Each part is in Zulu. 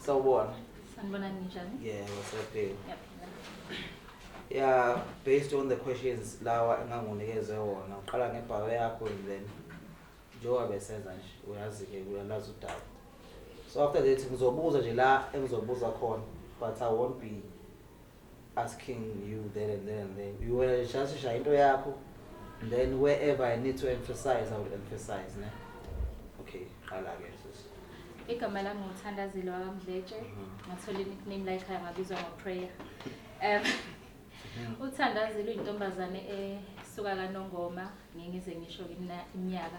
Sawubona. Sanibonani, ninjani? Yeah, siyaphila. Ngiyaphila. Yeah, based on the questions lawa engangunikeze wona, uqala nge-bio yakho and then njengoba besenza nje, uyazi-ke, uyalazi udaba. So after that ngizobuza nje la engizobuza khona, but I won't be asking you there and there and there. You will just shaya into yakho and then wherever I need to emphasize, I will emphasize, ne? Okay, qala-ke sis. Igama lami nguThandazile wakaMdletshe. Ngathola i-nickname la ekhaya, ngabizwa ngo-Prayer. UThandazile uyintombazane esuka kaNongoma, ngingize ngisho iminyaka.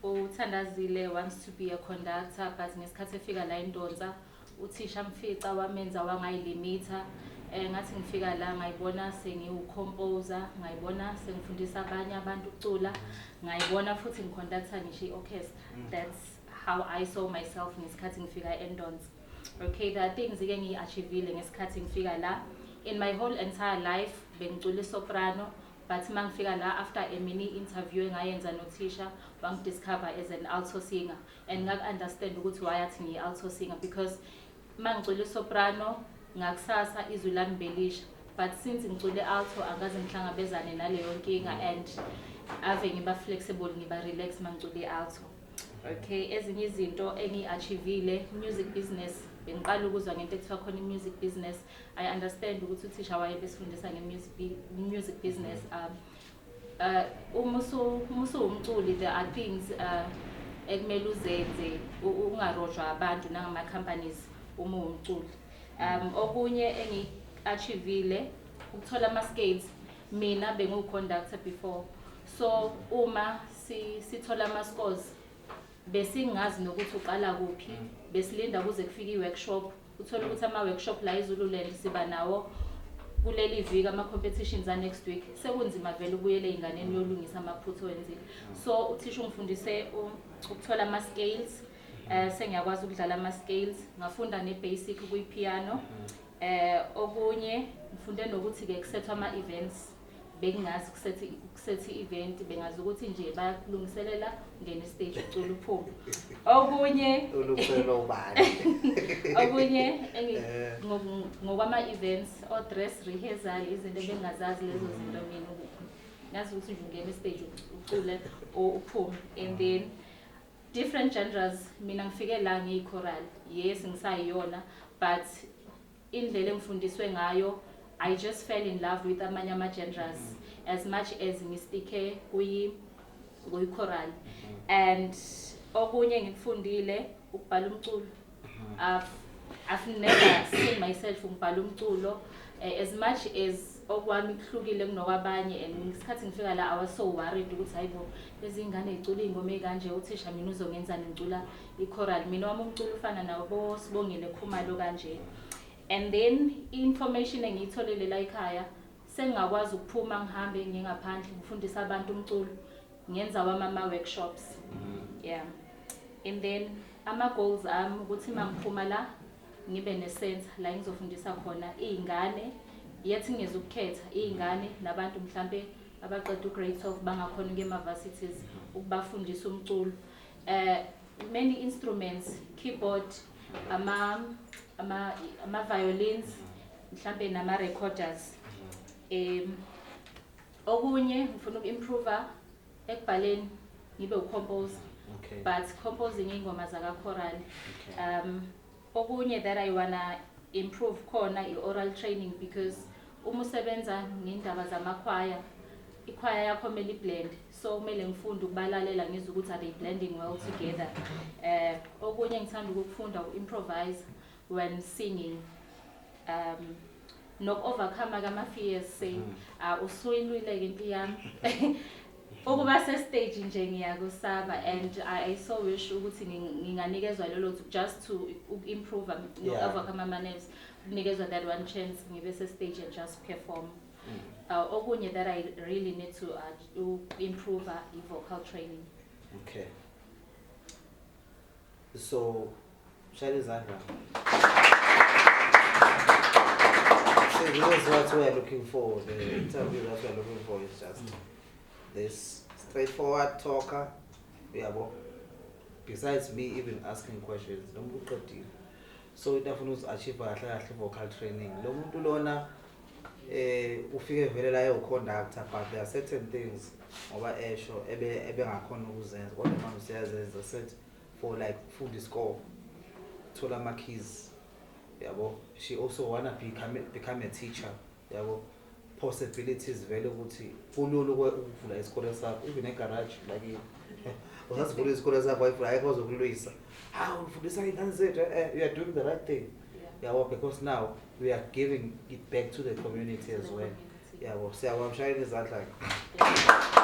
UThandazile wants to be a conductor, but ngesikhathi efika la eNdonsa, uthisha mfica wamenza wangayilimitha. Ngathi ngifika la ngayibona sengiwu-composer, ngayibona sengifundisa abanye abantu ukucula, ngayibona futhi ngi-conductor ngisho i-orchestra. That's how I saw myself ngesikhathi ngifika eNdonsa. Okay, there are things ke ngiyi-achievile ngesikhathi ngifika la. In my whole entire life bengicula i-soprano, but mangifika la after a mini interview engayenza nothisha, wangi-discover as an alto singer, and ngaku-understand ukuthi why athi ngiyi-alto singer, because mangicula i-soprano ngakusasa izwi lami belisha, but since ngicule alto angaze ngihlangabezane naleyo nkinga and ave ngiba flexible, ngiba relax mangicule i-alto. Okay, ezinye izinto engiyi-achievile, music business. Bengiqala ukuzwa ngento ekuthiwa khona i-music business. I understand ukuthi uthisha waye besifundisa nge-music business. Uma usuwumculi, there are things ekumele uzenze, ungarojwa abantu nangama-companies uma uwumculi. Okunye engi-achievile ukuthola ama-scales. Mina bengiwu-conductor before, so uma sithola ama-scores besingazi nokuthi uqala kuphi, besilinda kuze kufike i-workshop. Uthole ukuthi ama-workshop la eZululand siba nawo kuleli viki, ama-competitions a-next week, sekunzima vele ubuyele ey'nganeni uyolungisa amaphutha owenzile. So uthisha ungifundise ukuthola ama-scales, sengiyakwazi ukudlala ama-scales, ngafunda ne-basic kwi-piano. Okunye ngifunde nokuthi-ke kusethwa ama-events, bengingazi kusethi i-event, bengazi ukuthi nje bayakulungiselela, ungene e-stage, ucula, uphume. Okunye Ulungiselelwa ubani? Okunye ngokwama-events, o-dress rehearsal, izinto ebengingazazi lezo zinto mina. Ngazi ukuthi nje ungena e-stage, ucule or uphume. And then different genres, mina ngifike la ngiyi-choral, yes, ngisayiyona, but indlela engifundiswe ngayo, I just fell in love with amanye ama-genres as much as ngi-sticke kuyi-choral. And okunye ngikufundile ukubhala umculo. I've never seen myself ngibhala umculo, as much as okwami kuhlukile kunokwabanye, and ngesikhathi ngifika la I was so worried ukuthi hayibo, lezi ngane zicula iy'ngoma ey'kanje, uthisha mina uzongenzani ngicula i-choral? Mina wami umculo ufana nabo Sibongile Khumalo kanje. And then i-information engiyitholele la ekhaya, sengingakwazi ukuphuma ngihambe ngiye ngaphandle ngifundise abantu umculo, ngenza wami ama-workshops. Yeah, and then ama-goals ami ukuthi uma ngiphuma la ngibe ne-center la engizofundisa khona iy'ngane, yethi ngizukukhetha iy'ngane nabantu mhlampe abaqeda u-grade 12 bangakhona ukuya ema-varsities, ukubafundisa umculo, many instruments, keyboard, ama violins mhlampe nama recorders. Okunye ngifuna uku-improve ekubhaleni, ngibe u-composer, but composing ingoma zaka-choral. Okunye that I wanna improve khona i-oral training, because uma usebenza ngendaba zamakhwaya, ikhwaya yakho kumele i-blend, so kumele ngifunde ukubalalela, ngizwe ukuthi are they blending well together. Okunye ngithanda ukukufunda u-improvise when singing, noku-overcome kama-fears. Say usuyilwile-ke impi yami, ukuba se-stage nje ngiyakusaba, and I so wish ukuthi nginganikezwa lelo just to uku-improve no-overcome ama-nerves, ukunikezwa that one chance ngibe se-stage and just perform. Okunye that I really need to improve i-vocal training. Okay. So, shaya izandla. So this is what we are looking for. The interview that we are looking for is just this straightforward talker. Yabo. Besides me even asking questions, noma uqedile. So into afuna ukuzi-achieve kahle kahle, vocal training. Lo muntu lona ufike vele la ewu-conductor, but there are certain things ngoba esho ebe ebengakhona ukuzenza, kodwa manje useyazenza, set for like ukufunda iscore, thola ama-keys, yabo. She also wanna become a teacher, yabo. Possibilities vele ukuthi kulula ukuvula isikole sakho, even egarage like usasivula isikole sakho, wayivula, ayikho ozokulwisa. Hawu, ufundisa iy'ngane zethu. You are doing the right thing, yabo, because now we are giving it back to the community as The well. community. Yabo, siyabamshayela izandla. Thank you.